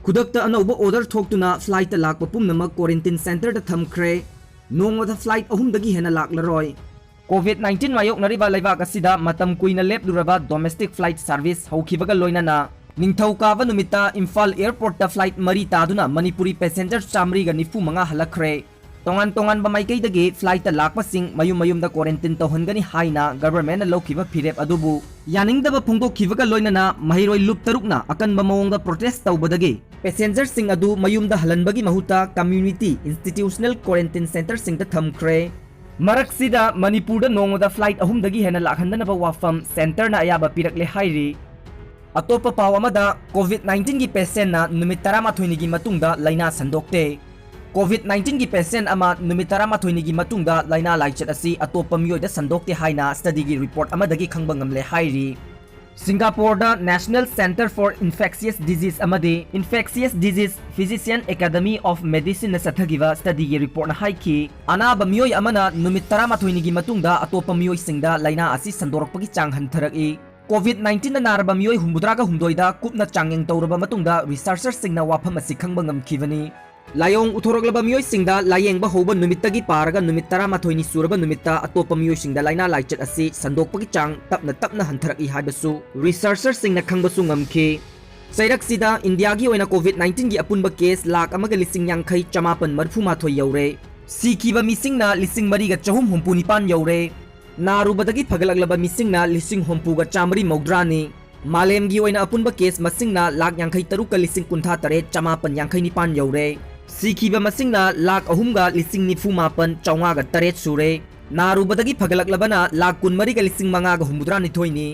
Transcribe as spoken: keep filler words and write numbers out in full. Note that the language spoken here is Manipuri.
ꯈꯨꯗꯛꯇ ꯑꯅꯧꯕ order ꯊꯣꯛꯇꯨꯅ flightꯇ ꯂꯥꯛꯄ ꯄꯨꯝꯅꯃꯛ quarantine centreꯗ ꯊꯝꯈ꯭ꯔꯦ꯫ ꯅꯣꯡꯃꯗ flight ꯑꯍꯨꯝꯗꯒꯤ ꯍꯦꯟꯅ ꯂꯥꯛꯂꯔꯣꯏ꯫ COVID nineteen ꯃꯥꯌꯣꯛꯅꯔꯤꯕ ꯂꯩꯕꯥꯛ ꯑꯁꯤꯗ ꯃꯇꯝ ꯀꯨꯏꯅ ꯂꯦꯞꯂꯨꯔꯕ domestic flight service ꯍꯧꯈꯤꯕꯒ ꯂꯣꯏꯅꯅ ꯅꯤꯡꯊꯧꯀꯥꯕ ꯅꯨꯃꯤꯠꯇ ꯏꯝꯐꯥꯜ airportꯇ flight ꯃꯔꯤ ꯇꯥꯗꯨꯅ ꯃꯅꯤꯄꯨꯔꯤ passenger ꯆꯥꯃꯔꯤꯒ ꯅꯤꯐꯨ ꯃꯉꯥ ꯍꯜꯂꯛꯈ꯭ꯔꯦ꯫ ꯇꯣꯉꯥꯟ ꯇꯣꯉꯥꯟꯕ ꯃꯥꯏꯀꯩꯗꯒꯤ flightꯇ ꯂꯥꯛꯄꯁꯤꯡ ꯃꯌꯨꯝ ꯃꯌꯨꯝꯗ quarantine ꯇꯧꯍꯟꯒꯅꯤ ꯍꯥꯏꯅ governmentꯅ ꯂꯧꯈꯤꯕ ꯐꯤꯔꯦꯞ ꯑꯗꯨꯕꯨ ꯌꯥꯅꯤꯡꯗꯕ ꯐꯣꯡꯗꯣꯛꯈꯤꯕꯒ ꯂꯣꯏꯅꯅ ꯃꯍꯩꯔꯣꯏ ꯂꯨꯞ ꯇꯔꯨꯛꯅ ꯑꯀꯟꯕ ꯃꯑꯣꯡꯗ protest ꯇꯧꯕꯗꯒꯤ passengerꯁꯤꯡ ꯑꯗꯨ ꯃꯌꯨꯝꯗ ꯍꯜꯍꯟꯕꯒꯤ ꯃꯍꯨꯠꯇ community institutional quarantine centreꯁꯤꯡꯗ ꯊꯝꯈ꯭ꯔꯦ꯫ ꯃꯔꯛꯁꯤꯗ ꯃꯅꯤꯄꯨꯔꯗ ꯅꯣꯡꯃꯗ flight ꯑꯍꯨꯝꯗꯒꯤ ꯍꯦꯟꯅ ꯂꯥꯛꯍꯟꯗꯅꯕ ꯋꯥꯐꯝ centreꯅ ꯑꯌꯥꯕ ꯄꯤꯔꯛꯂꯦ ꯍꯥꯏꯔꯤ꯫ ꯑꯇꯣꯞꯄ ꯄꯥꯎ ꯑꯃꯗ, COVID nineteenꯒꯤ patientꯅ ꯅꯨꯃꯤꯠ ꯇꯔꯥꯃꯥꯊꯣꯏꯅꯤꯒꯤ ꯃꯇꯨꯡꯗ ꯂꯥꯏꯅꯥ ꯁꯟꯗꯣꯛꯇꯦ꯫ COVID nineteenꯒꯤ patient ꯑꯃ ꯅꯨꯃꯤꯠ ꯇꯔꯥꯃꯥꯊꯣꯏꯅꯤꯒꯤ ꯃꯇꯨꯡꯗ ꯂꯥꯏꯅꯥ ꯂꯥꯏꯆꯠ ꯑꯁꯤ ꯑꯇꯣꯞꯄ ꯃꯤꯑꯣꯏꯗ ꯁꯟꯗꯣꯛꯇꯦ ꯍꯥꯏꯅ studyꯒꯤ report ꯑꯃꯗꯒꯤ ꯈꯪꯕ ꯉꯝꯂꯦ ꯍꯥꯏꯔꯤ꯫ ꯁꯤꯡꯒꯥꯄꯣꯔꯗ National Centre for Infectious Disease ꯑꯃꯗꯤ Infectious Disease Physician Academy of Medicineꯅ ꯆꯠꯊꯈꯤꯕ studyꯒꯤ reportꯅ ꯍꯥꯏꯈꯤ, ꯑꯅꯥꯕ ꯃꯤꯑꯣꯏ ꯑꯃꯅ ꯅꯨꯃꯤꯠ ꯇꯔꯥꯃꯥꯊꯣꯏꯅꯤꯒꯤ ꯃꯇꯨꯡꯗ ꯑꯇꯣꯞꯄ ꯃꯤꯑꯣꯏꯁꯤꯡꯗ ꯂꯥꯏꯅꯥ ꯑꯁꯤ ꯁꯟꯗꯣꯔꯛꯄꯒꯤ ꯆꯥꯡ ꯍꯟꯊꯔꯛꯏ꯫ COVID nineteenꯗ ꯅꯥꯔꯕ ꯃꯤꯑꯣꯏ ꯍꯨꯝꯐꯨꯇꯔꯥꯒ ꯍꯨꯝꯗꯣꯏꯗ ꯀꯨꯞꯅ ꯆꯥꯡꯌꯦꯡ ꯇꯧꯔꯕ ꯃꯇꯨꯡꯗ researcherꯁꯤꯡꯅ ꯋꯥꯐꯝ ꯑꯁꯤ ꯈꯪꯕ ꯉꯝꯈꯤꯕꯅꯤ꯫ ꯂꯥꯏꯑꯣꯡ ꯎꯠꯊꯣꯔꯛꯂꯕ ꯃꯤꯑꯣꯏꯁꯤꯡꯗ ꯂꯥꯏꯌꯦꯡꯕ ꯍꯧꯕ ꯅꯨꯃꯤꯠꯇꯒꯤ ꯄꯥꯔꯒ ꯅꯨꯃꯤꯠ ꯇꯔꯥꯃꯥꯊꯣꯏꯅꯤ ꯁꯨꯔꯕ ꯅꯨꯃꯤꯠꯇ ꯑꯇꯣꯞꯄ ꯃꯤꯑꯣꯏꯁꯤꯡꯗ ꯂꯥꯏꯅꯥ ꯂꯥꯏꯆꯠ ꯑꯁꯤ ꯁꯟꯗꯣꯛꯄꯒꯤ ꯆꯥꯡ ꯇꯞꯅ ꯇꯞꯅ ꯍꯟꯊꯔꯛꯏ ꯍꯥꯏꯕꯁꯨ researcherꯁꯤꯡꯅ ꯈꯪꯕꯁꯨ ꯉꯝꯈꯤ꯫ ꯆꯩꯔꯛꯁꯤꯗ ꯏꯟꯗꯤꯌꯥꯒꯤ ꯑꯣꯏꯅ COVID nineteenꯒꯤ ꯑꯄꯨꯟꯕ case ꯂꯥꯈ ꯑꯃꯒ ꯂꯤꯁꯤꯡ ꯌꯥꯡꯈꯩ ꯆꯃꯥꯄꯟ ꯃꯔꯤꯐꯨ ꯃꯥꯊꯣꯏ ꯌꯧꯔꯦ꯫ ꯁꯤꯈꯤꯕ ꯃꯤꯁꯤꯡꯅ ꯂꯤꯁꯤꯡ ꯃꯔꯤꯒ ꯆꯍꯨꯝ ꯍꯨꯝꯐꯨ ꯅꯤꯄꯥꯟ ꯌꯧꯔꯦ꯫ ꯅꯥꯔꯨꯕꯗꯒꯤ ꯐꯒꯠꯂꯛꯂꯕ ꯃꯤꯁꯤꯡꯅ ꯂꯤꯁꯤꯡ ꯍꯨꯝꯐꯨꯒ ꯆꯥꯃꯔꯤ ꯃꯧꯗ꯭ꯔꯥꯅꯤ꯫ ꯃꯥꯂꯦꯝꯒꯤ ꯑꯣꯏꯅ ꯑꯄꯨꯟꯕ case ꯃꯁꯤꯡꯅ ꯂꯥꯈ ꯌꯥꯡꯈꯩ ꯇꯔꯨꯛꯀ ꯂꯤꯁꯤꯡ ꯀꯨꯟꯊ꯭ꯔꯥ ꯇꯔꯦꯠ ꯆꯃꯥꯄꯟ ꯌꯥꯡꯈꯩ ꯅꯤꯄꯥꯟ ꯌꯧꯔꯦ꯫ ꯁꯤꯈꯤꯕ ꯃꯁꯤꯡꯅ ꯂꯥꯈ ꯑꯍꯨꯝꯒ ꯂꯤꯁꯤꯡ ꯅꯤꯐꯨ ꯃꯥꯄꯟ ꯆꯥꯝꯃꯉꯥꯒ ꯇꯔꯦꯠ ꯁꯨꯔꯦ꯫ ꯅꯥꯔꯨꯕꯗꯒꯤ ꯐꯒꯠꯂꯛꯂꯕꯅ ꯂꯥꯈ ꯀꯨꯟꯃꯔꯤꯒ ꯂꯤꯁꯤꯡ ꯃꯉꯥꯒ ꯍꯨꯝꯐꯨꯇꯔꯥ ꯅꯤꯊꯣꯏꯅꯤ꯫